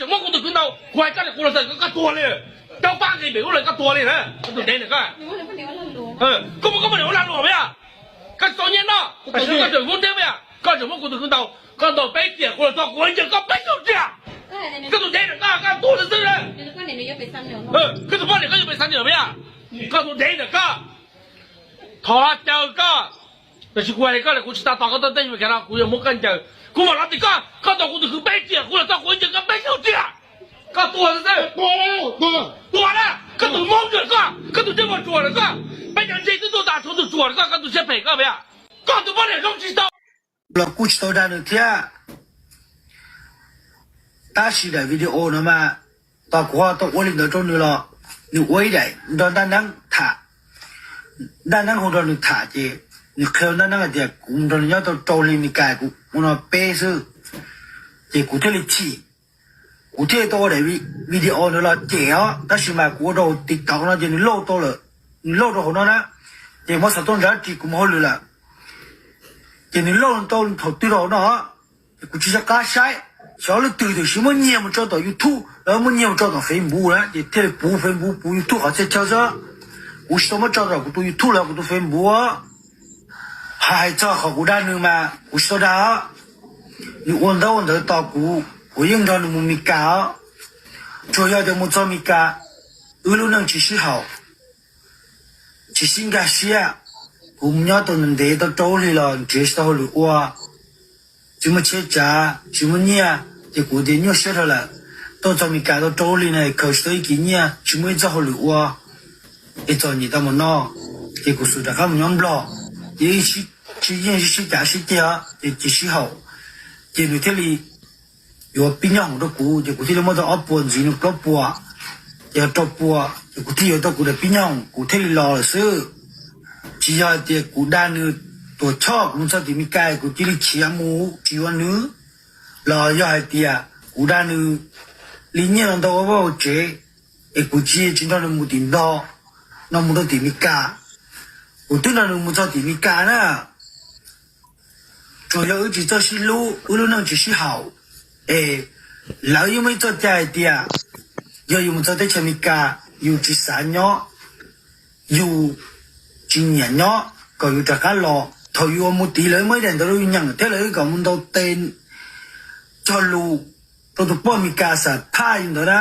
Muab kuv tus kwv ntaus, kuv hais koj li kuv los txog koj tuag li. Cov pab nqis pem ub lawm koj tuag li na, koj tus dev ntawm koj. Koj muab koj poj niam ua lag luam peb yog? Koj tsis tau nyiaj noj, koj tseem muab teb peb yog? Koj tseem muab kuv tus kwv ntaus, koj ntaus peb riam kuv los txog kuv ncaj koj peb caug riam. Koj tus dev ntawm koj, koj tuag xwb xwb na. Koj tus poj niam koj yuav pem xav niam peb yog? Koj tus dev ntawm koj, thov caw koj. Tab sis kuv hais li koj li kuv tsis tau tos koj tuaj teb chaws Amelikas no kuv yuav muab koj ncaws. Kuv mam los tim koj, koj ntaus kuv tus kwv peb riam kuv los txog kuv ncaj koj peb caug riam. Koj tuag xwb xwb. Tuag na, koj tus hmoob ntawm koj, koj tus dej muag tsuas ntawm koj, peb cov ntse twb tuaj tas tshuav tus tsuas ntawm koj, koj tus siab phem koj peb yog? Koj tus poj niam zoo tsis tau. Los kuj tsis tau dag nws thiab. Tab sis daim video no mas, tos kuv ho tau ua li ntawd rau nws los, nws ua ib daim nrog Daj Neeb tham. Daj Neeb hu nrog nws tham ces nws qhia Daj Neeb hais tias kuv nrog nws nyob tau rau hli Meskas, kuv ua no peb xwb, ces kuv thiaj li chim. Kuv thiaj tau ua daim video ntawd los cem os, tab sis mas kuv ua rau TikTok no ces nws lauj tau lawm, nws lauj rau hauv no na, ces muab xov tooj ntsa ris kuv mus hauj lwm lawm, ces nws lauj tau thaum twg rau hauv no, ces kuv tsis nco qab saib. Xyov leej twg twb siv muab nyiag mus tso tom YouTube los muab nyiag mus tso tom Facebook na, ces thiaj li puv Facebook puv YouTube qhov txhia chaw xwb. Kuv tsis tau muab tso tom kuv tus YouTube los kuv tus Facebook. Hais txog qhov kuv dag nws mas kuv tsis tau dag. Nws ua ntaub ua ntawv tos kuv, kuv yeej nrog nws mus Meskas os. Tsuas yog tias mus txog Meskas, wb lub neej tsis sib haum, tsis sib nkag siab. Kuv mus nyob tau ntev tau rau hli los nrhiav tsis tau hauj lwm ua, tsis muaj tsheb tsav, tsis muaj nyiaj, ces kuv tias nyuaj siab dhau lawm. Tuaj txog Meskas tau rau hli no khaws tsis tau ib kis nyiaj, tsis muaj ib txoj hauj lwm ua, es txom nyem tau mus no, ces kuv xum rov qab mus nyob Nplog, ces tsis yeej sib cav sib ceg os, ces tsis sib haum, ces nws thiaj li yuav pib nyob hoom rau kuv, ces kuv thiaj li muab tau ob puas ntxiv nws plaub puas, ces yog rau puas, ces kuv thiaj yuav tau kuv daim pib nyob hoom kuv thiaj li los lawm xwb. Tsis yog hais tias kuv dag nws tuam choj kuv mus txog tim Meskas kuv cia li khiav mus tsis yuav nws, los yog hais tias kuv dag nws li nyiaj no ntau ua vaj ua tsev, es kuv cia tsis nrog nws mus tim Nplog no mus rau tim Meskas. Kuv twb nrog nws mus txog tim Meskas na, tsuas yog wb tsis txawj sib hlub, wb lub neej tsis sib haum, es lawv yeej muaj ib txoj cai hais tias yog yus mus txog teb chaws Amelikas yus tsis xav nyob, yus tsis nyiam nyob, kom yus rov qab los. Thaum yus ua mus tid lawv muaj ib daim ntawv rau yus nyeem thiab lawv kom mus ntaus tes cog lus rau tus poj Amelikas xam thaj yus ntawd na.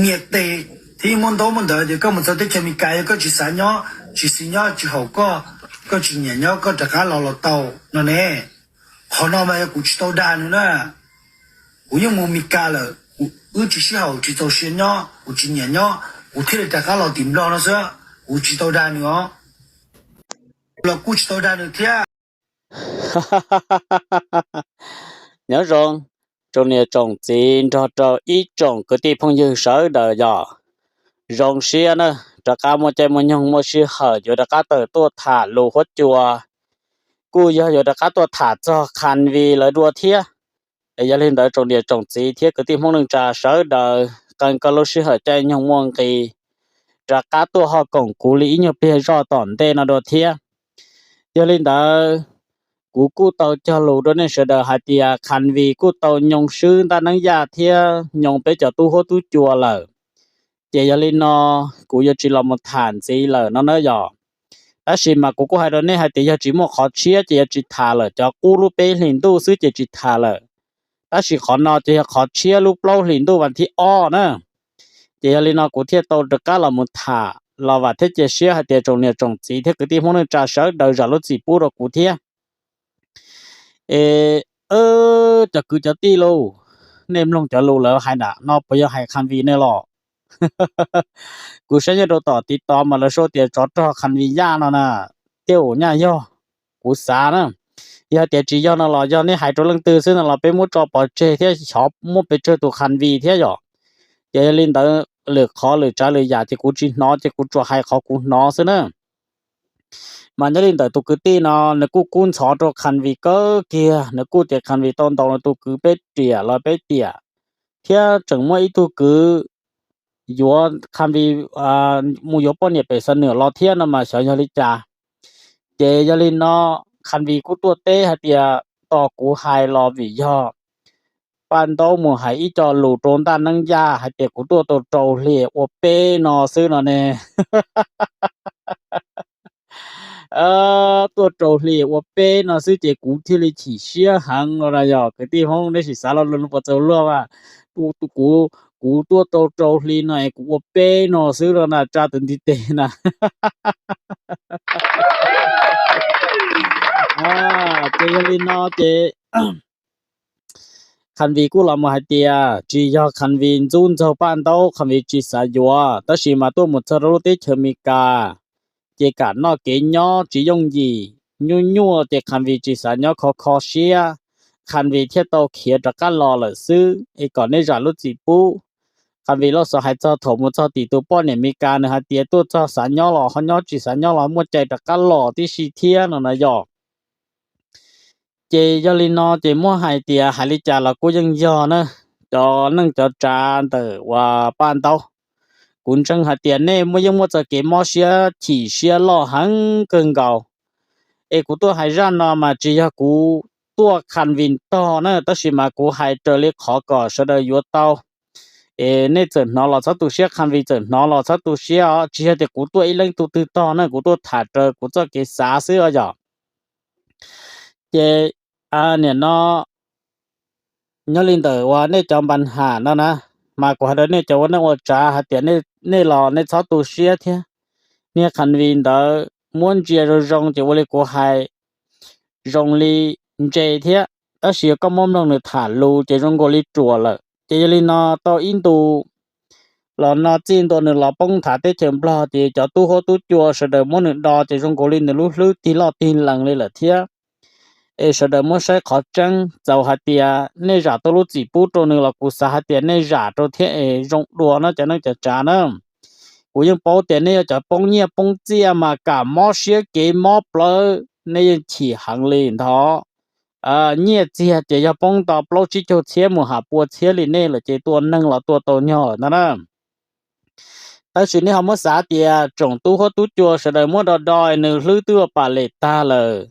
Nias tes thiab muab ntaub muab ntawv tias koj mus txog teb chaws Amelikas yog koj tsis xav nyob, tsis xis nyob tsis haum koj, koj tsis nyiam nyob koj rov qab los los tau no ne. Qhov no mas yog kuv tsis tau dag nws na. Kuv yeej mus Meskas lawm, kuv wb tsis sib haum tsis txaus sia nyob, kuv tsis nyiam nyob, kuv thiaj li rov qab los tim Nplog no xwb, kuv tsis tau dag nws os. Los kuj tsis tau dag nws thiab. Nyob zoo tsoom niam tsoom txiv nrog rau ib tsoom kwv tij phooj ywg sawv daws yom. Zoo siab na, rov qab muaj caij muaj nyoog muaj sij hawm yuav rov qab tawm tuaj tham lus huab cua, kuj yog yuav rov qab tuaj tham txog Khanvi lawv dua thiab. Es yog li ntawd tsoom niam tsoom txiv thiab kwv tij Hmoob neej tsa sawv daws, qee koj lub sij hawm caij nyoog muaj nqis rov qab tuaj ho koom kuv li ib nyuag pliag zoj tom ntej no dua thiab. Yog li ntawd, kuv kuj tau cog lus rau nej sawv daws hais tias Khanvi kuj tau nyoo swb Ntaj Neeb Yaj thiab nyoo peb cov tub huab tub cua lawm. Ces yog li no, kuv yuav tsis los mus tham ntxiv lawm no na yom. Tab sis mas kuv kuj hais rau nej hais tias yog tsis muaj qhov tshiab ces yuav tsis tham lawm, cov qub lub peb hlis ntuj xwb ces tsis tham lawm. Tab sis qhov no ces yog qhov tshiab lub plaub hlis ntuj vas thib ob na. Ces yog li no kuv thiaj tau rov qab los mus tham los vam thiab cia siab hais tias tsoom niam tsoom txiv thiab kwv tij Hmoob neej tsa sawv daws zam lub txim pub rau kuv thiab. Es, cov kwv cov tij lauj, nej mloog cov lus lawv hais nram no puas yog hais Khanvi ne los? Kuv saib nyob rau tom TikTok mas lawv sau tias tsov rog Khanvi Yaj no na, tej zaum nyaj yog, kuv xav na. Yog tias tsis yog no los yog nej hais rau leej twg xwb no los peb muab tso pov tseg thiab xyov muaj pes tsawg tus Khanvi thiab yom. Ces yog li ntawd, lwm qhov lwm tsav lwm yam ces kuv tsis hnov ces kuv tsuas hais qhov kuv hnov xwb na. Mas nyob li ntawm tus kwv tij no nws kuj kub ntxhov rau Khanvi kawg kiag, nws kuj tias Khanvi tau ntaus nws tus kwv peb riam los peb tiam, thiab tseem muaj ib tug kwv yuav Khanvi mus yuav poj niam pem Xam Nwm los thiab no mas xyov yog li cas. Ces yog li no, Khanvi kuj tuaj teb hais tias tos kuv hais los vim yog Paj Ntaub mus hais ib co lus rau Ntaj Neeb Yaj hais tias kuv tuaj tau rau hli ua peb no xwb no ne. Tuaj rau hli ua peb no xwb ces kuv thiaj li chim siab heev no na yog kwv tij Hmoob, neb sim xav lo lus no puas txaus luag mas. Kuv, kuv tuaj tau rau hli no es kuv ua peb no xwb no na, tsa tus ntiv tes na. Ces yog li no ces Khas Vis kuj los mus hais tias tsis yog Khas Vis ntxub ntxaug Paj Ntaub, Khas Vis tsis xav yuav, tab sis mas tuaj mus txog rau lub teb chaws Amelikas ces kam noj kev nyob tsis yooj yim, nyuaj nyuaj ces Khas Vis tsis xav nyob kho kho siab, Khas Vis thiaj tau khiav rov qab los lawm xwb es kom nej zam lub txim pub. Khas Vis los xav hais txog thaum mus txog tim tus poj niam Amelikas nws hais tias tuaj txog xav nyob los ho nyob, tsis xav nyob los muaj cai rov qab los tib si thiab no na yog. Ces yog li no ces muab hais tias hais li cas los kuj yeej yog na, cov neej cov tsav ntawm uas Paj Ntaub. Kuv ntseeg hais tias nej muaj, yeej muaj txoj kev mob siab chim siab loj heev kawg nkaus. Es kuv tuaj hais zaj no mas tsis yog kuv tuaj Khas Vis tog na, tab sis mas kuv hais raws li qhov kom sawv daws yuav tau. Es nej txawm hnov los txhob tu siab, Khas Vis txawm hnov los txhob tu siab os, tsis yog tias kuv tuaj ib leeg tug twg tog na, kuv tuaj tham raws kuv txoj kev xav xwb os yog. Ces nim no nyob li ntawm uas nej cov npa ham no na, mas kuv hais rau nej cov ua neej ua tsav hais tias nej los nej txhob tu siab thiab. Niag Khas Vis ntawd muab ntsia zoo zoo ces ua li kuv hais, zoo li ntse thiab, tab sis yog koj muab mloog nws tham lus ces zoo nkaus li ruam lawm. Ces yog li no tau ib ntu los no txij ntua nws los poob nthav teb chaws Nplog ces cov tub huab tub cua sawv daws muab nws do ces zoo nkaus li nws lub hlwb tig loj tig lees li lawm thiab. Es sawv daws muab saib qhov tseeb, txaus hais tias nej zam tau lub txim pub rau nws los kuv xav hais tias nej zam rau thiab es zoo dua no cov neej cov tsav na. Kuv yeej paub tias nej yog cov poob nyiaj poob txiaj mas kam mob siab kev mob plawv, nej yeej chim heev li ntawd. Nyiaj txiag ces yog poob tau plaub tsib caug txhiab mus ham pua txhiab li nej lawm ces tua neeg los tua tau nyog lawm ntag na. Tab sis nej ho muab xav tias tsoom tub huab tub cua sawv daws muab do do nws hlwb twb ua pam lem tag lawm,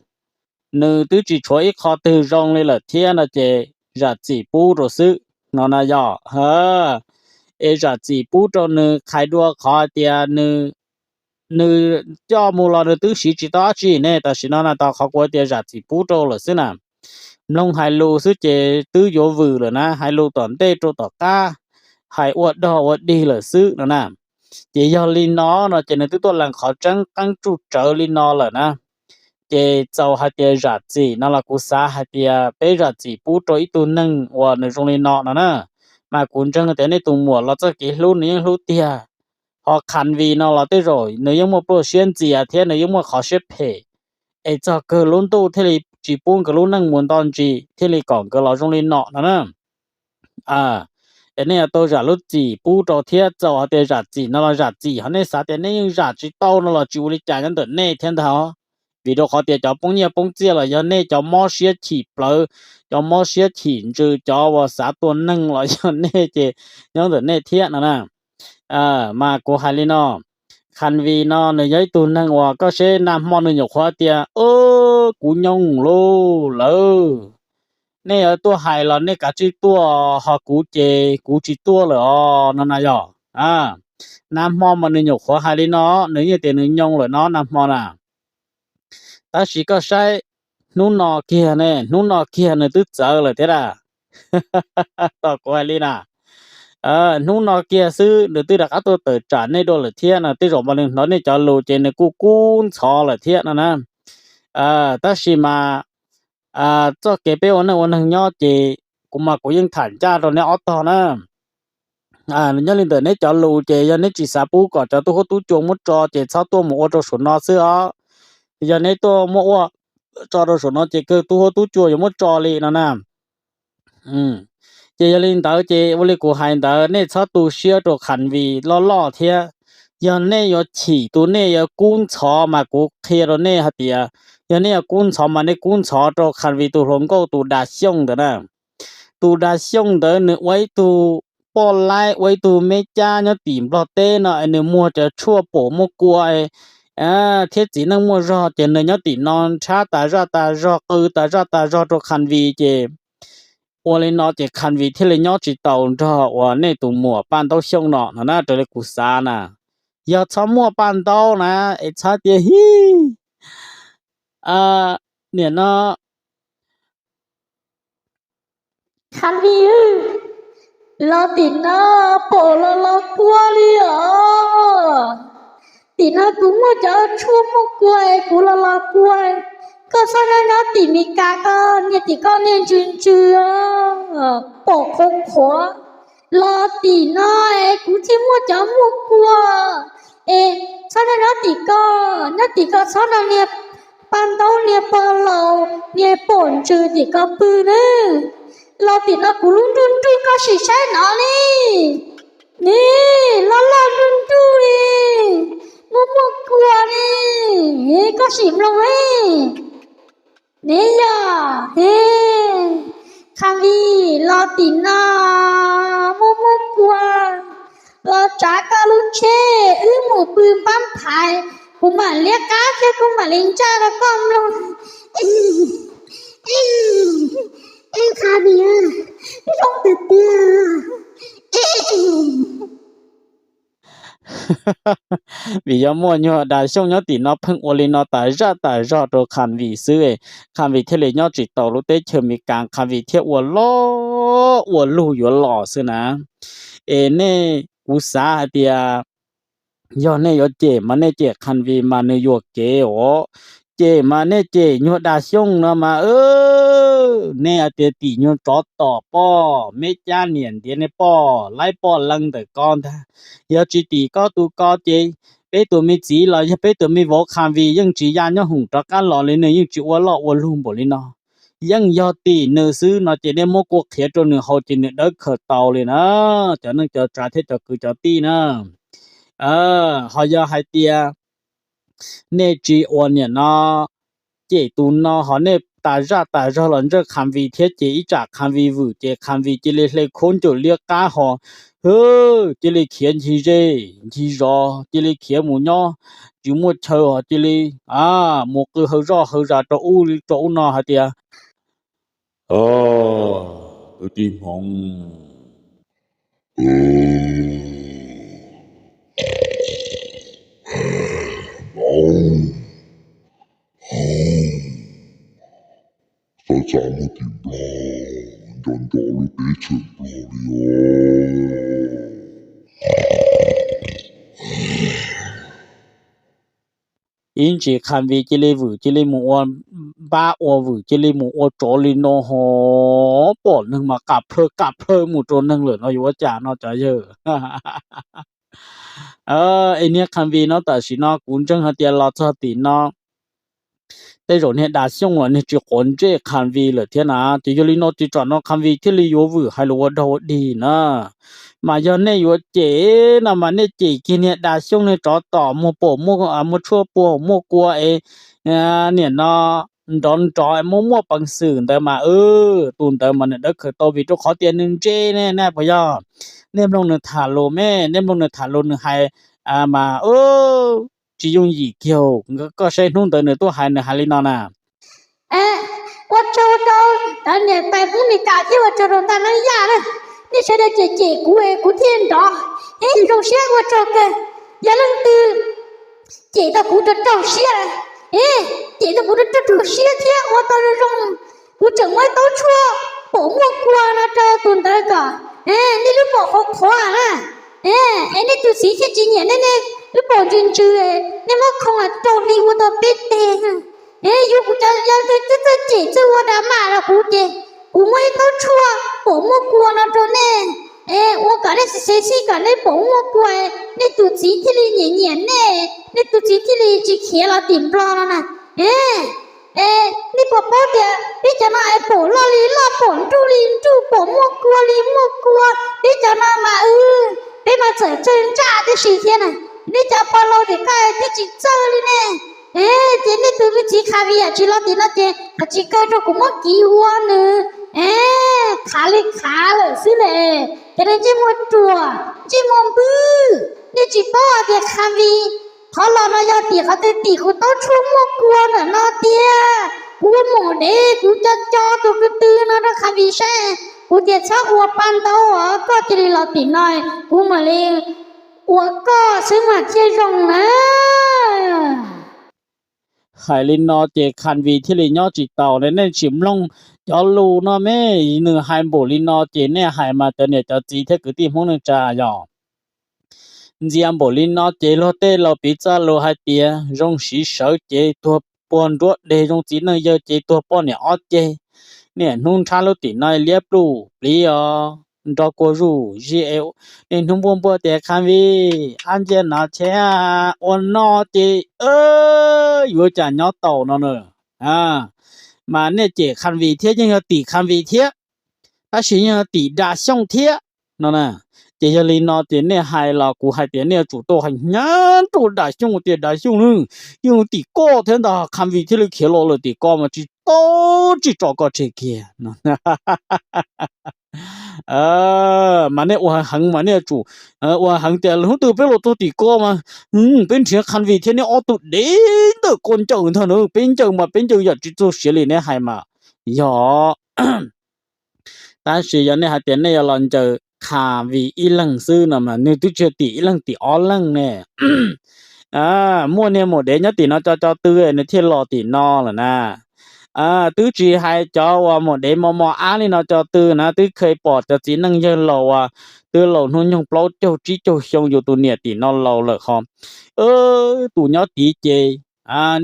nws twb tsis tshuav ib qho twg zoo li lawm thiab no ces zam txim pub rau xwb no na yog. Es zam txim pub rau nws qhais dua qhov hais tias nws coj mus los nws twb siv tsis tau dab tsi ne, tam sim no na tau qhov kuv tias zam txim pub rau lawm xwb na. Mloog hais lus xwb ces twb yuav vwm lawm na, hais lus tom ntej rau tom qab, hais ua dog ua dig lawm xwb no na. Ces yog li no no ces nws twb tuaj lees qhov tseeb qeeb tsuj tsawv li no lawm na. Ces txaus hais tias zam txim no los kuv xav hais tias peb zam txim pub rau ib tug neeg uas nws zoo li no no na. Mas kuv ntseeg tias nej tus muam los txoj kev hlub nws yeej hlub tiag, ho Khas Vis no los tej zaum nws yeej muaj pluaj siab ntxias thiab nws yeej muaj qhov siab phem, es txog kawg lub ntuj thiaj li tsis pub nkawd lub neej mus nto ntsis thiaj li kom nkawd los zoo li no no na. Es nej yuav tau zam lub txim pub rau thiab, txaus hais tias zam txim no los zam txim, ho nej xav tias nej yeej zam tsis tau no los tsis ua li cas nyob ntawm nej thiab ntag. Vim rau qhov tias cov poob nyiaj poob txiaj los yog nej, cov mob siab chim plawv, cov mob siab chim ntsws, cov uas xav tua neeg los yog nej ces nyob ntawm nej thiab no na. Mas kuv hais li no, Khas Vis no nws yog ib tug neeg uas koj seb nag hmo nws nyuam qhuav tias, kuv nyoo lauj lawm, nej yuav tuaj hais los nej kav tsij tuaj, ho kuv ces kuv tsis tuaj lawm os no na yog. Nag hmo mas nws nyuam qhuav hais li no, nws yeej tias nws nyoo lawm no nag hmo na. Tab sis koj saib, hnub no kiag ne, hnub no kiag nws twb txawv lawm thiab a. Tos kuv hais li na, hnub no kiag xwb nws twb rov qab tuaj tawm tsam nej dua lawm thiab no, tej zaum mas nws hnov nej cov lus ces nws kuj kub ntxhov lawm thiab no na. Tab sis mas txoj kev peb ua neej ua neeg nyob ces kuv mas kuv yeej tham ncaj rau neb ob tog na. Nyob li ntawm neb cov lus ces yog neb tsis xav pub kom cov tub huab tub cua muab tso ces txhob tuaj mus ua rau saum no xwb os. Yog neb tuaj muab ua tso rau saum no ces kawg tub huab tub cua yuav muab tso li no na. Ces yog li ntawd ces ua li kuv hais ntawd, nej txhob tu siab rau Khas Vis loj loj thiab. Yog nej yuav chim tus nej yuav kub ntxhov mas kuv qhia rau nej hais tias, yog nej yuav kub ntxhov mas nej kub ntxhov rau Khas Vis tus hluas nkauj tus Dav Xyooj ntawd na. Tus Dav Xyooj ntawd nws ua ib tug poj laib, ua ib tug me cab nyob tim Nplog teb no es nws muag cov tshuaj pom muaj kua thiab txiv neej muaj zog ces nws nyob tim no nrhab tas zaj tas zog, qw tas zaj tas zog rau Khas Vis ces Ua li no ces Khan Vij thiaj li nyob tsis taus nrog uas nej tus muam Paj Ntaub Xyooj no no na, raws li kuv xav na. Yog txhob muaj Paj Ntaub na, es txhob tias hib, niam no, Khan Vij, los tim no pom los los kua li os. Tim no kuv muaj cov tshuaj muaj kua es kuv los los kua. Koj txhob nyob nyob tim Mes Kas, koj niag tim koj niag ntsws ntsws, pom qhuav qhuav. Los tim no es kuv thiaj muaj cov muaj kua. Es txhob nyob nyob tim koj, nyob tim koj txhob nrog niag Paj Ntaub niag pog laus niag pom ntsws tim koj pw na. Los tim no kuv lub nruj nruj koj sim saib no ne. Ne, loj loj nruj nruj li, muaj muaj kua li, koj sim mloog ne. Ne yog, Khan Vij, los tim no muaj muaj kua, los tsav koj lub tsheb wb mus pw npab phais, kuv mam liab qab thiab kuv mam li ntsaj rau koj mloog. Ib, Khan Vij, zoo tiag tiag. Vim yog muaj nyuag Das Xyooj nyob tim no pheej ua li no tas zaj tas zog rau Khan Vij xwb, Khan Vij thiaj li nyob tsis taus lub teb chaws Mes Kas, Khan Vij thiaj ua loj ua lug yuav los xwb na. Es nej, kuv xav hais tias yog nej yuav cem mas nej cem Khan Vij mas nws yuam kev os. Cem mas nej cem nyuag Das Xyooj no mas, nej hais tias tim nyuag tsov tom poj, meb cab niam ntiav nej poj, laib poj leej ntawm ko ntag. Yog tsis tim koj tus ko ces peb tus me txiv los yog peb tus me vauv Khan Vij yeej tsis ya nyob hoom rov qab los li, nws yeej tsis ua loj ua lug npaum li no. Yeej yog tim nws xwb no ces nej muab kua qhiav rau nws haus ces nws dawb khaws tau li na, cov neej cov tsav thiab cov kwv cov tij na. Ho yog hais tias nej tsis ua niam no, cem tus no ho nej tas zaj tas zog los ntsawj Khan Vij thiab ces ib tsam Khan Vij vwm ces Khan Vij cia li hle khaub ncaws liab qab ho, cia li khiav ncig zej ncig zos, cia li khiav mus nyob tsis muaj chaw ho cia li mus qw hawv zoj hawv zas rau ub rau ub no hais tias, Kwv tij Hmoob, xav xav muaj tim Nplog, nco nco lub teb chaws Nplog li os. Ib ntsis Khan Vij cia li vwm cia li mus ua npab ua vwm cia li mus ua tsov li no ho, pom neeg mas qam plhawj qam plhawj mus rau neeg lawm no yuav ua cas no cov yawg. Es niag Khan Vij no tam sim no kuv ntseeg hais tias los txog tim no tej zaum niag Das Xyooj los niag tsis quav ntsej Khan Vij lawm thiab na, ces yog li no ces tsam no Khan Vij thiaj li yuav vwm hais lus ua dog ua dig na. Mas yog nej yuav cem no mas nej cem kiag niag Das Xyooj niag tsov tom muag pom muaj tshuaj puag muaj kua es niam no nrov nrov muaj muaj peev xwm ntawd mas, tus ntawd mas nws dawb khaws tau vim rau qhov tias nws ntse ne, nej puas yog? Nej mloog nws tham lus me, nej mloog nws tham lus nws hais mas tsis yooj yim kiag. Koj saib hnub ntawd nws tuaj hais nws hais li no na. Ua tsaug rau cov niam tais Hmoob Mes Kas thiab ua tsaug rau Ntaj Neeb Yaj na, nej sawv daws cem cem kuv es kuv thiaj nrov, es zoo siab ua tsaug kawg. Yog leej twg cem tau kuv rau raug siab, cem tau kuv rau raug siab thiab ua tau zoo zoo, kuv tseem muaj ib taub tshuaj pom muaj kua no rau tus ntawd kom nej lub pom qhuav qhuav na, es nej tus txiv thiaj tsis nyiam nej, nej lub pom ntsws ntsws, nej muab khoo rau hli ua tau peb teg. Es yog kuv cov yog leej twg txawj cem txawj ua drama rau kuv ces kuv muaj ib taub tshuaj pom muaj kua no rau nej, es ua kom nej xev xev xij kom nej pom muaj kua, nej tus txiv thiaj li nyiam nyiam nej, nej tus txiv thiaj li tsis khiav los tim Nplog no na. Es nej puas paub tias peb cov no es pom loj li loj pom nruj li nruj pom muaj kua li muaj kua, peb cov no mas peb mas txawm txawj ntsaj tib si thiab na. Nej cov pog laus tim ko twb tsis txawj li ne. Ces nej tus me txiv Khavis tsis los tim no ces qhov tsis kaw rau kuv muab kiv ua nws, qhav li qhav lawm xwb ne. Cov no ntsej muag ruam ntsej muag npwj, nej tsis paub hais tias Khavis qhov los no yog tim qhov twg, tim kuv taub tshuaj muaj kua ntawm no tiag. Kuv ua mom dev kuv co co tus ko tw no rau Khavis saib, Kuv tias txhob ua pa ntau os, koj cia li los tim no, kuv mam li ua koj xwb mas thiaj zoo na. Hais li no ces Khan Vis thiaj li nyob tsis taus ne, nej tsis mloog cov lus no me, nws hais npaum li no ces nej hais mas cov niam cov txiv thiab kwv tij Hmoob neej tsa yog ntxias npaum li no ces luag tej laus piv txoj lus hais tias zoo siv sawv ces tuag puag nruab deg, zoo txiv neej yawg ces tuag poj niam ob ceg. Niaj hnub nrhab lub tim no liab pluj pliv os, nrog kuag zuj zus, niaj hnub npuaj npuaj tias Khan Vis, ab nciab no cheb ua no ces yuav cas nyob tau no na. Mas nej cem Khan Vis thiab yeej yog tim Khan Vis thiab, tab sis yeej yog tim Dam Xyooj thiab no na. Ces yog li no ces nej hais los kuv hais tias nej yuav tsum tau hais hnyav rau Dam Xyooj tias Dam Xyooj na, yeej tim koj thiab ntag, Khan Vis thiaj li khiav los lawm, tim koj mas tsis tau, tsis tso koj tseg kiag. Mas nej ua heev mas nej yuav tsum ua heev tias hnub twg peb los txog tim koj mas peb nrhiav Khan Vis thiab neb ob tug dev ntawm koj ncaws ntag na, peb ncaws mas peb ncaws yam tsis txog siav li neb hais mas yog. Tab sis yog nej hais tias nej yuav los ncaws Khan Vis ib leeg xwb no mas nws twb tsis yog tim ib leeg, tim ob leeg ne. Muaj niag maum dev nyob tim no co co tw nws thiaj los tim no lawm na. Twb tsis hais cov uas maum dev mos mos ab li no co tw na, twb kheev pom cov txiv neej yawg laus uas twb laus hnub nyoog plaub caug tsib caug xyoo yus tus niam tim no laus lawm ho. Tus nyob tid ces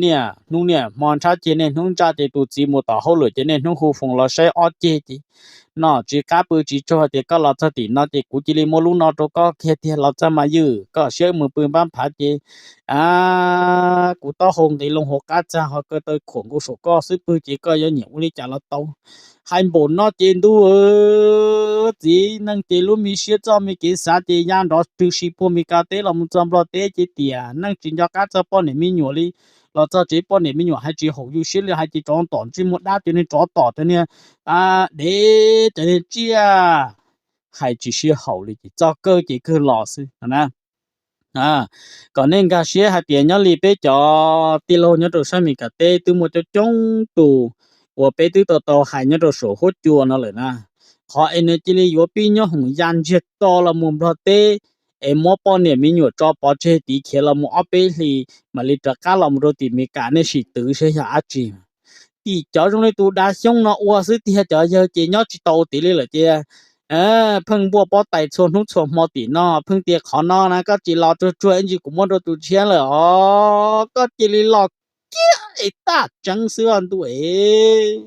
niaj hnub niaj hmo nrhab ceg, niaj hnub ntsaj ces tus txiv mus tom hauj lwm ces niaj hnub hu foos los saib ob ceg ces noj tsis qab pw tsis tsaug tias koj los txog tim no ces kuv cia li muab lub no rau koj kiag tiag, los txog mas ywm, koj siab mus pw npab phav ces kuv taub hau nqis loo hauv qab txag ho kaw taw khuam nkaus saum koj xwb pwg ces koj yuav nyiam ua li cas los tau. Hais npaum no ces ntuj txiv neej ces lub me siab txoj me kev xav ces ya nrov rwg si puag Mes Kas teb los mus txog Nplog teb ces tiam neej tsis nco qab txog poj niam me nyuam li. Los txog tsev poj niam me nyuam hais tsis haum yus siab li, hais ces tsov tom ntsej muag dab, cov niag tsov tom cov niag dev cov niag tsiaj, hais tsis sib haum li ces txog kawg ces kawg los xwb na. Kom nej nkag siab hais tias nyob li peb cov tij laug nyob rau sab Mes Kas teb twb muaj coob coob tus uas peb twb tau tau hais nyob rau saum huab cua no lawm na. Qhov es nws cia li yuav pib nyob hoom ya ntsiag to los mus Nplog teb es muab poj niam me nyuam tso pov tseg tid khiav los mus ob peb hlis mam li rov qab los mus rau tim Mes Kas, nej sim twv saib yog dab tsi. Tim cov zoo li tus Dam Xyooj no ua xwb tiag, cov yawg ces nyob tsis tau tid li lawm ces pheej npuaj pob tais txhua hnub txhua hmo tim no, pheej tias qhov no na koj tsis los tsuag tsuag ib ntsis kuv muab rau tus tshiab lawm os, koj cia li los kiag es taj tseeb xwb os ntuj es.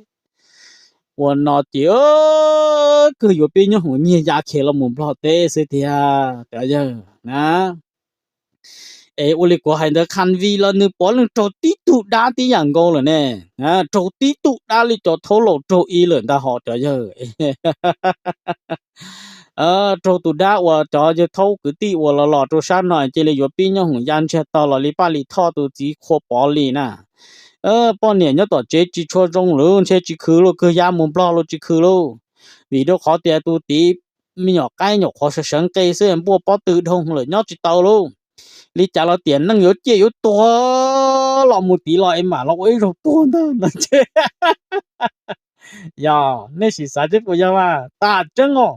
Ua no ces kawg yuav pib nyob hoom nyiag ya khiav los mus Nplog teb xwb tiag cov yawg na. Es ua li kuv hais ntawd Khan Vis los nws pov leej raug tib tug dab tib yam nkaus lawm ne. Raug tib tug dab li cov thaub laus raug ib lawm ntag hos cov yawg. Raug tus dab uas cov yawg thaub kwv tij uas los los rau sab no cia li yuav pib nyob hoom ya ntsiag to los li Paj Lis Thoj tus txiv Qhua Pov li na. Poj niam nyob tom tsev tsis tshua zoo lawm ntshe tsis khwv lauj, kawg ya mus Nplog los tsis khwv lauj. Vim rau qhov tias tus tid me nyuam qaib nyuam qhuav sawv sawv nqe xwb npuaj pob tw dhau lawm nyob tsis tau lauj. Li cas los tiam neej yuav ciaj yuav tuag los mus tid los es mam los ua ib zaug tuag ntag no ces yog nej sim xav seb puas yog mas tam tseeb os.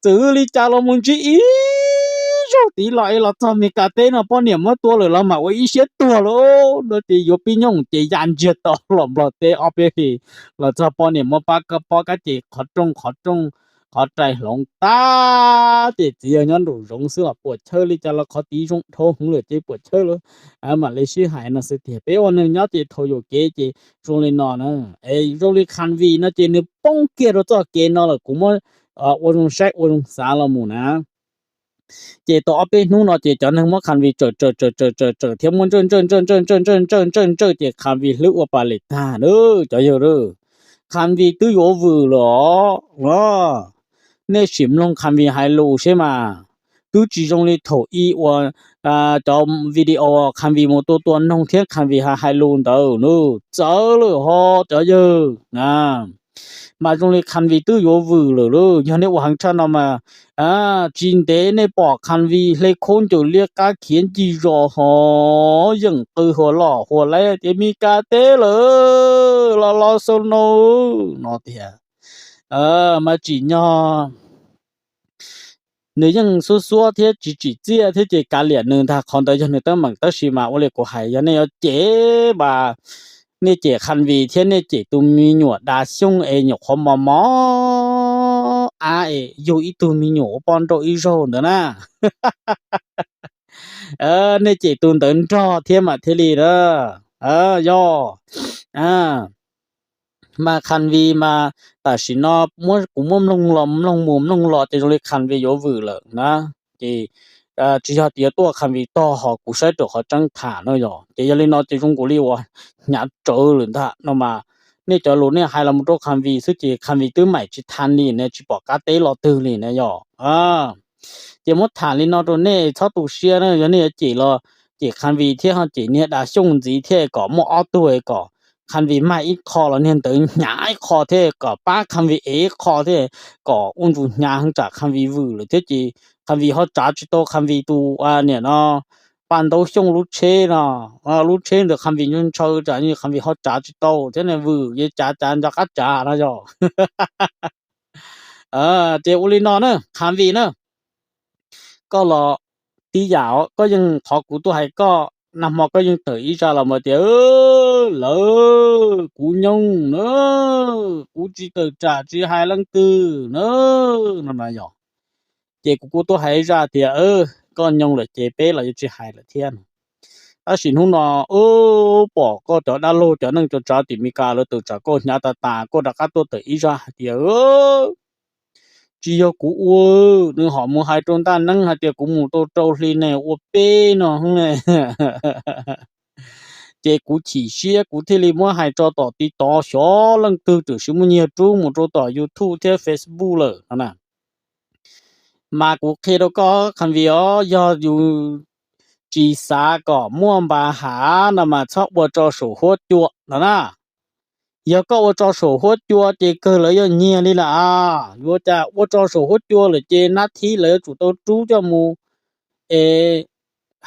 Txawm li cas los mus ntsib ib zaug tid los es los txog Mes Kas teb no poj niam muab tua lawm los mam ua ib siab tuag lauj no ces yuav pib nyob ces ya ntsiag to los Nplog teb ob peb hlis los txog poj niam muab pab kab pob kab ces qhov rooj qhov rooj qhov rais hloov tag ces txiv yawg nyob nraum zoov xwb los puas chawj li cas los qhov tid zoo dhau hwv lawm ces puas chawj lawm. Mam li sib hais no xwb tiag, peb ua neeg nyob ces thaum yuam kev ces zoo li no na. Es zoo li Khan Vis no ces nws poob kiag rau txoj kev no lawm, kuv muab ua zoo saib ua zoo xav los mus na. Ces tau ob peb hnub no ces cov neeg muab Khan Vis tsawm tsawm tsawm tsawm tsawm tsawm thiab muab ntsawj ntsawj ntsawj ntsawj ntsawj ntsawj ntsawj ntsawj ntsawj ces Khan Vis hlwb ua pas lim tag na cov yawg. Khan Vis twb yuav vwm lawm os. Nej sim mloog Khan Vis hais lus seb mas, twb tsis zoo li thaum ub uas cov video Khan Vis mus tua tua noog thiab Khan Vis hais hais lus ntawd na, txawv lawm ho cov yawg na. Mas zoo li Khan Vis twb yuav vwm lawm lauj, yog nej ua heev tshaj no mas tsis ntev nej pom Khan Vis hle khaub ncaws liab qab khiav ncig zos ho yeem qw hua loj hua leb tias Mes Kas teb lawm los los xau no no tiag. Mas tsim nyog nws yeej xuab xuab thiab tsis tsim txiaj thiab ces kav liam nws ntag, qhov ntawd yog nws teeb meem. Tab sis mas ua li kuv hais, yog nej yuav cem mas nej cem Khanvy thiab nej cem tus me nyuam Dav Xyooj es nyuam qhuav mos mos ab es yug ib tug me nyuam ua poj nrauj ib zaug ntawd na. Nej cem tus ntawd nrog thiab mas thiaj li na. Yog mas Khanvy mas tam sim no kuv muab mloog los mloog mus mloog los ces zoo li Khanvy yuav vwm lawm na. Ces tsis yog tias yuav tuaj Khanvy tog, ho kuv saib raws qhov tseeb tham no yog ces yog li no ces zoo nkaus li uas hnyav tsawv lawm ntag no mas. Nej cov lus nej hais los mus rau Khanvy xwb ces Khanvy twb maim tsis tha li ne, tsis pom qab teb lo twg li ne yog. Ces muab tham li no rau nej txhob tu siab na, yog nej yuav cem los cem Khanvy thiab ho cem niag Dav Xyooj ntxiv thiab kom muaj ob tug es kom Khanvy mag ib qho los niag ntawd hnyav ib qho thiab kom pab Khanvy ev ib qho thiab kom ua ntsum hnyav heev tsam Khanvy vwm lawm thiab ces Khanvy ho tsav tsis tau Khanvy tus niam no Paj Ntaub Xyooj lub tsheb no, lub tsheb ntawd Khanvy ntshaw tsam Khanvy ho tsav tsis tau thiab ne, vwm ces cav cav nco qab tsav no yog. Ces ua li no na Khanvy na, koj los tib yam, koj yeej qhov kuv tuaj hais koj nag hmo koj yeej tawm ib zaj los mus tias lawv kuv nyoog na, kuv tsis tawm tsam tsis hais leej twg na no na yog. Ces kuv kuj tuaj hais ib zaj tias koj nyoog lawm ces peb los yuav tsis hais lawm thiab. Tab sis hnub no pom koj cov dab laug cov neej cov tsav tim Meskas lawv tawm tsam koj hnyav tas tas, koj rov qab tuaj tawm ib zaj hais tias tsis yog kuv ua, nws ho mus hais rau Ntaj Neeb hais tias kuv mus tau rau hli ne ua peb no. Ces kuv chim siab kuv thiaj li muab hais tso tom TikTok xyov leej twg twb siv muaj nyiag rub mus rau tom YouTube thiab Facebook lawm no na. Mas kuv qhia rau koj Khanvy os, yog yus tsis xav kom muaj npa hav no mas txhob ua tso saum huab cua no na. Yog koj ua tso saum huab cua ces kawg lawv yuav nyiag li lawm. Yuav cas ua tso saum huab cua lawm ces nab thib lawv yuav tsum tau rub coj mus es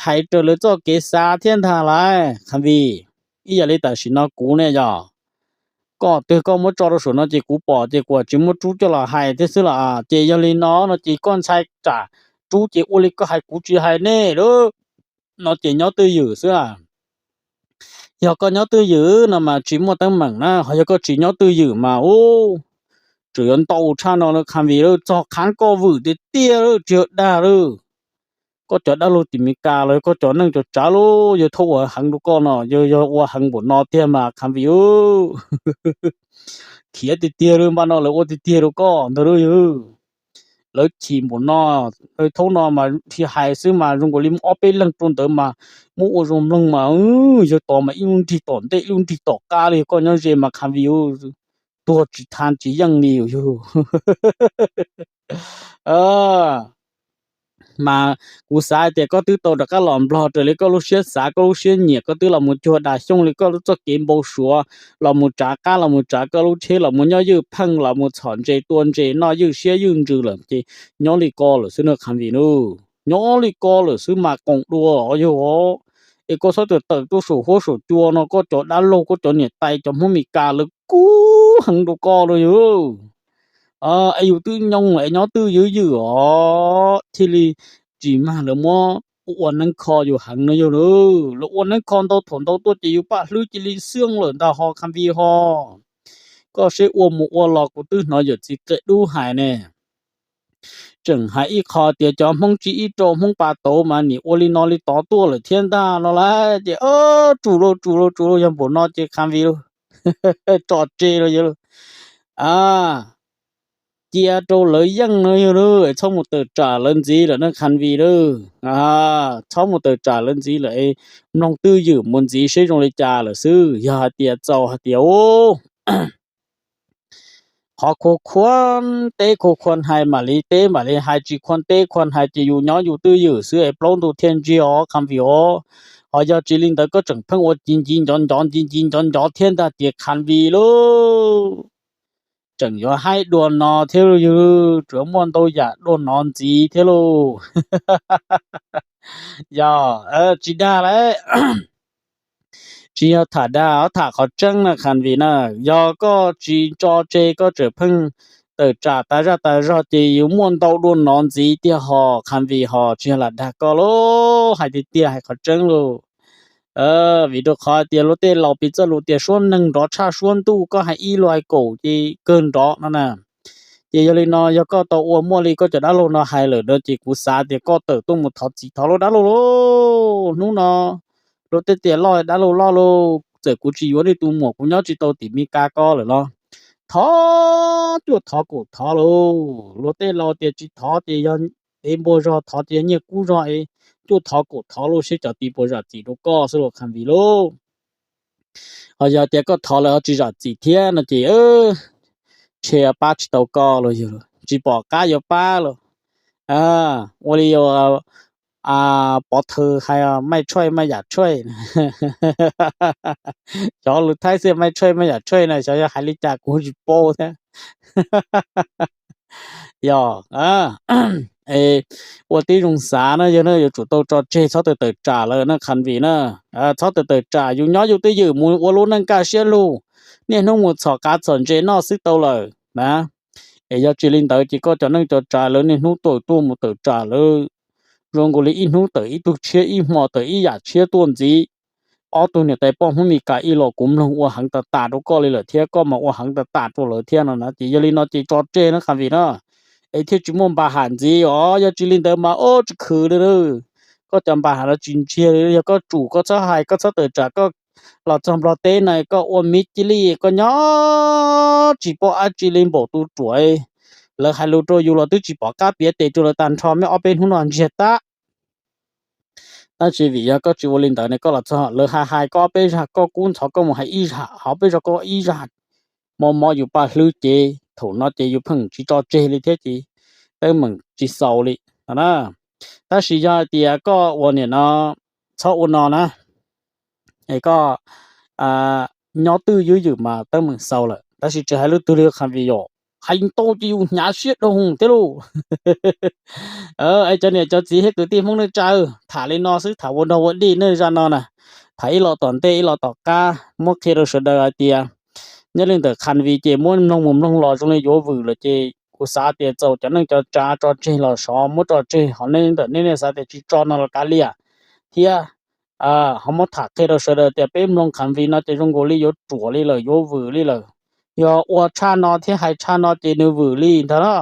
hais raws lawv txoj kev xav thiab ntag lauj Khanvy. Ib yam li tam sim no kuv ne yog koj twg koj muab tso rau saum no ces kuv pom ces kuv tsis muab rub coj los hais thiab xwb los. Ces yog li no no ces koj ntshai tsam rub ces ua li koj hais kuv tsis hais nej lawm no ces nyob twj ywm xwb. Yog koj nyob twj ywm no mas tsis muaj teeb meem na, ho yog koj tsis nyob twj ywm mas ub, tseem yuav ntau tshaj no lawm Khanvy lawm, txog qhov koj vwm tiag tiag lawm tsis yog dag lawm. Koj cov dab laug tim Meskas los koj cov neej cov tsav lub yawg thaub ua heev rau koj no, yog yog ua heev npaum no tiag mas Khanvy khiav tiag tiag lawm, npaj no lawv ua tiag tiag rau koj ntag lawm yawg. Lawv chim npaum no, thaum no mas thiaj hais xwb mas zoo nkaus li muaj ob peb leeg rau ntawd mas muab ua zoo mloog mas yawg tod mas ib lub nrig tom ntej ib lub nrig tom qab li, koj nyob ze mas Khanvy tuag tsis tha tsis yeej li yawg. Mas kuv xav hais tias koj twb tau rov qab los Nplog raws li koj lub siab xav koj lub siab nyiam, koj twb los mus cuag Dav Xyooj li koj lub txoj kev npau suav, los mus tsav qab los mus tsav koj lub tsheb los mus nyob ywj pheej los mus txhom ntses tua ntses noj ywj siab ywj ntsws lawm ces nyob li ko lawm xwb na Khanvy nawb. Nyob li ko lawm xwb mas qoom dua os yawg. Es koj txhob tawm tawm tuaj saum huab saum cua no, koj cov dab laug koj cov niam tais cov Hmoob Meskas lawv kub heev rau koj no yawg. Es yus twb nyoog lawm es nyob twj ywm ywm os thiaj li tsis mag lawv muab ua neeb kho yus heev no yawg. Lawv ua neeb kho ntau thaum ntau tuaj ces yus paj hlwb cia li xwb lawm ntag ho Khanvy ho. Koj seb ua mus ua los kuv twb hnov yawm txiv qe dub hais ne, tseem hais ib qho tias cov Hmoob tsib ib rau Hmoob pa tauv mas nim ua li no li tod tuaj lawm thiab ntag no lauj. Ces tsum lauj tsum lauj tsum lauj, yog npaum no ces Khanvy lauj, tso tseg lauj yawg lauj. Cia rau lawv yeej no yawg lauj, txhob mus tawm tsam lawv ntxiv lawm na Khanvy lauj. Txhob mus tawm tsam lawv ntxiv lawm, mloog twj ywm mus ntxiv seb zoo li cas lawm xwb. Yog hais tias txaus hais tias ub, qhov khuv khuab teb khuv khuab hais mam li teb mam li hais, tsis khuab teb khuab hais ces yus nyob yus twj ywm xwb es plaub ntug thiaj ntsiag os Khanvy os. Ho yog tsis li ntawd koj tseem pheej ua ci nciv ncov ncov ci nciv ncov ncov thiab ntag tias Khanvy lauj. Tseem yuav haib dua no thiab lauj yawg, tsuas muaj ntau yam dua no ntxiv thiab lauj. Yog tsis dag lauj, tsis yog tham dag, tham qhov tseeb na Khanvy na. Yog koj tsis tso tseg koj tseem pheej tawm tsam tas zaj tas zog ces yuav muaj ntau dua no ntxiv tiag hos Khav Vij hos tsis yog lam dag koj lauj, hais tiag tiag hais qhov tseeb lauj. Vim rau qhov tias luag tej laus piv txoj lus tias suab neeg nrov tshaj suab ntuj, koj hais ib los hais kaum ces kawg nrov no na. Ces yog li no yog koj tau ua muaj li koj cov dab laug no hais lawm no ces kuv xav tias koj tawm tuaj mus thov txim thov lub dab laug lauj. Hnub no luag tej tias loj dab laug loj lauj, txawm kuv tsis yuav nej tus muam kuv nyob tsis tau tim Mes Kas ko lawm los thov cuaj thov kaum thov lauj. Luag tej laus tias tsis thov ces yog dev npua zog, thov ces yog nyiaj kub zog es cuaj thov kaum thov lauj, seb cov tid puas zam txim rau koj xwb lauj Khav Vij lauj. Ho yog tias koj thov lawm ho tsis zam txim thiab no ces tshe pab tsis tau koj los yog tsis pom qab yuav pab los. Ua li Pov Thawj hais, maj tshuaj maj yam tshuaj. Xyov lus Thaib xwb, maj tshuaj maj yam tshuaj na, xyov yog hais li cas kuv tsis paub thiab. Yog ua tib zoo xav na, yog no yuav tsum tau tso tseg, txhob tawm tawm tsam lawm na Khav Vij na. Txhob tawm tawm tsam, yus nyob yus twj ywm mus ua lub neej kaj siab lug, niaj hnub mus txhom qav txhom ntses noj xwb tau lawm na. Es yog tsis li ntawd ces koj cov neej cov tsav lawv niaj hnub tawm tuaj mus tawm tsam lawv zoo nkaus li ib hnub tawm ib tug tshiab, ib hmo tawm ib yam tshiab tuaj ntxiv. Ob tug niam tais poj Hmoob Mes Kas ib los kuv mloog ua heev tas tas rau koj li lawm thiab koj mas ua heev tas tas rau lawv thiab no na. Ces yog li no ces tso tseg na Khav Vij na, es thiaj tsis muaj npa ham ntxiv os. Yog tsis li ntawd mas ub tsis khwv li. Koj cov npa ham no tsis ntsiag li. Yog koj tsum koj txhob hais, koj txhob tawm tsam, koj los txog Nplog teb na koj ua miv cia li, koj nyob tsis paub dab tsi li npaum tus ruam. Lawv hais lus rau yus los twb tsis pom qab piav tes rau lawv tag nrho, mej ob peb hnub no ntsiag tag. Tab sis vim yog koj tsis ua li ntawd ne, koj los txog lawv hais hais koj ob peb zag, koj kub ntxhov koj mus hais ib zag, hos peb zag koj ib zag, mob mob yus paj hlwb ces thaum no ces yus pheej tsis tso tseg li thiab ces teeb meem tsis xaus li no na. Tab sis yog hais tias koj ua niam no txhob ua no na, es koj nyob twj ywm mas teeb meem xaus lawm. Tab sis tsis hais lub twg li Khav Vij yom, hais ntau ces yus hnyav siab dhau thiab lauj. Es cov niam cov txiv thiab kwv tij Hmoob neej tsa, tham li no xwb, tham ua dog ua dig nej zaj no na, tham ib los tom ntej ib los tom qab, muab qhia rau sawv daws hais tias nyob li ntawm Khav Vij ces muab mloog mus mloog los zoo li yuav vwm lawm ces kuv xav tias txaus cov neej cov tsav tso tseg los sov muab tso tseg, ho nej ntawm nej nej xav tias tsis tso no los kav liam thiab. Ho muab tham qhia rau sawv daws tias peb mloog Khav Vij no ces zoo nkaus li yuav ruam li lawm, yuav vwm li lawm. Yog ua tshaj no thiab hais tshaj no ces nws vwm li ntag na.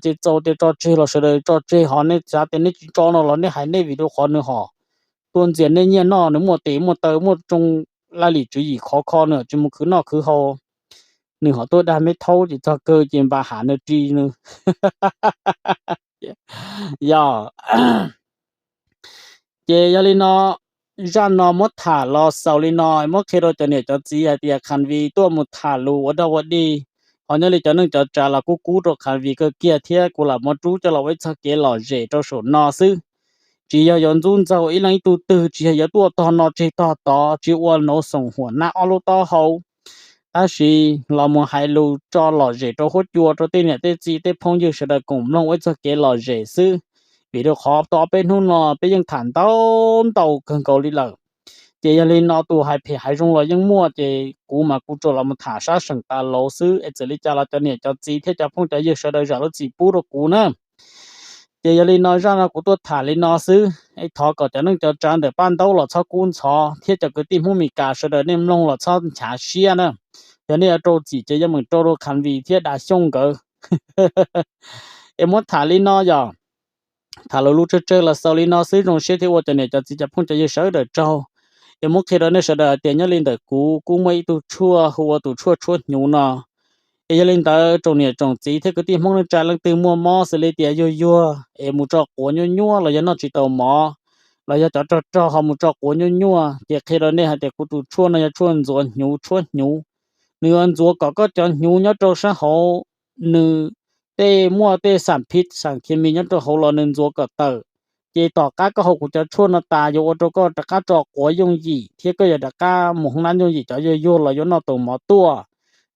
Ces txaus tias tso tseg los sawv daws tso tseg, ho nej xav tias nej tsis tso no los nej hais nej, vim rau qhov nws ho tuaj ntxias nej nyiaj noj, nws muaj tes muaj taw muaj tsoo laj lim tswv yim khov kho, nws tsis mus khwv noj khwv haus, nws ho tuaj dag meb thaub ces txog kawg ces npa ham nws ris nws. Yog ces yog li no, zaj no muab tham los xaus li no, muab qhia rau cov niam cov txiv hais tias Khav Vij tuaj mus tham lus ua dog ua dig, ho nyob li cov neej cov tsav los kuj kub rau Khav Vij kawg kiag thiab kuv lam muab rub coj los ua ib txoj kev lom zem rau saum no xwb. Tsis yog yuav ntxub ntxaug ib leej ib tug twg, tsis yog yuav tuaj tog no tseg tog tod, tsis ua nov xoom huam nab ob lub taub hau, tab sis los mus hais lus tso lom zem rau huab cua rau tej niam tej txiv tej phooj ywg sawv daws koom mloog ua ib txoj kev lom zem xwb. Vim rau qhov tau ob peb hnub no peb yeej tham ntau ntau kawg nkaus li lawm. Ces yog li no tus hais phem hais zoo los yeej muaj, ces kuv mas kuv tsuas los mus tham sab seem tas laus xwb, es txawm li cas los cov niam cov txiv thiab cov phooj cov ywg sawv daws zam lub txim pub rau kuv na. Ces yog li no zaj no kuv tuaj tham li no xwb, es thov kom cov neej cov tsav ntawm paj ntaub los txhob kub ntxhov thiab cov kwv tij Hmoob Mes Kas sawv daws nej mloog los txhob nchav siab na. Yog nej yuav rau txim ces yeej meem rau rau Khav Vij thiab Dav Xyooj nkawd. Es muab tham li no yog tham lus lus tsawg tsawg los xaus li no xwb, zoo siab thiab ua cov niam cov txiv cov phooj cov ywg sawv daws tsaug. Es muab qhia rau nej sawv daws tias nyob li ntawm kuv kuj muaj ib tug tshuaj hu ua tus tshuaj tshuab hnyuv no. Es yog li ntawd tsoom niam tsoom txiv thiab kwv tij Hmoob neej tsa leej twg muaj mob xws li tias yuag yuag es mus tso quav nyuaj nyuaj los yog noj tsis tau mov, los yog cov rog rog ho mus tso quav nyuaj nyuaj, ces qhia rau nej hais tias kuv tus tshuaj no yog tshuaj ntxuav hnyuv tshuab hnyuv. Nws yuav ntxuav kom koj cov hnyuv nyob rau sab hauv, nws tej muaj tej xam phiv xam khiav mis nyob rau hauv los nws ntxuav kom tawm. Ces tom qab koj haus kuv cov tshuaj no tas yuav ua rau koj rov qab tso quav yooj yim thiab koj yuav rov qab mus hoob nab yooj yim, cov yuag yuag los yuav noj tau mov tuaj.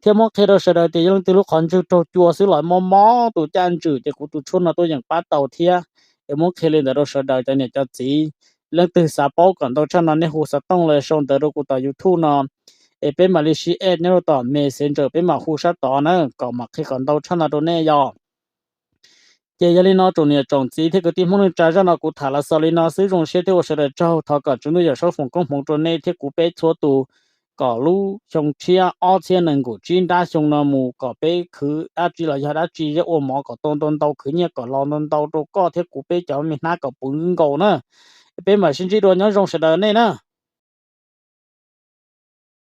Thiab muab qhia rau sawv daws tias yog leej twg lub qhov ntswg raug cua xwb los mob mob tus caj ntswm ces kuv tus tshuaj no tuaj yeem pab tau thiab. Es muab qhia li ntawd rau sawv daws cov niam cov txiv. Leej twg xav paub kom ntau tshaj no nej hu xov tooj los sau ntawv rau kuv tom YouTube no, es peb mam li sib add nyob rau tom Messenger, peb mam hu sab tod na, kom mam qhia kom ntau tshaj no rau nej yog. Ces yog li no tsoom niam tsoom txiv thiab kwv tij Hmoob neej tsa, zaj no kuv tham los xaus li no xwb, zoo siab thiab ua sawv daws tsaug. Thov kom Tswv Ntuj Yawm Saub foom koob hmoov rau nej thiab kuv peb txhua tus, kom lub xyoo tshiab ob txhiab nees nkaum tsib nrab xyoo no mus kom peb khwv dab tsi los yog dab tsi, ua mov kom tau ntau ntau, khwv nyiaj kom los ntau ntau rau koj thiab kuv peb cov me hnab kom puv nkaus na. Peb mam sib ntsib dua, nyob zoo sawv daws nej na.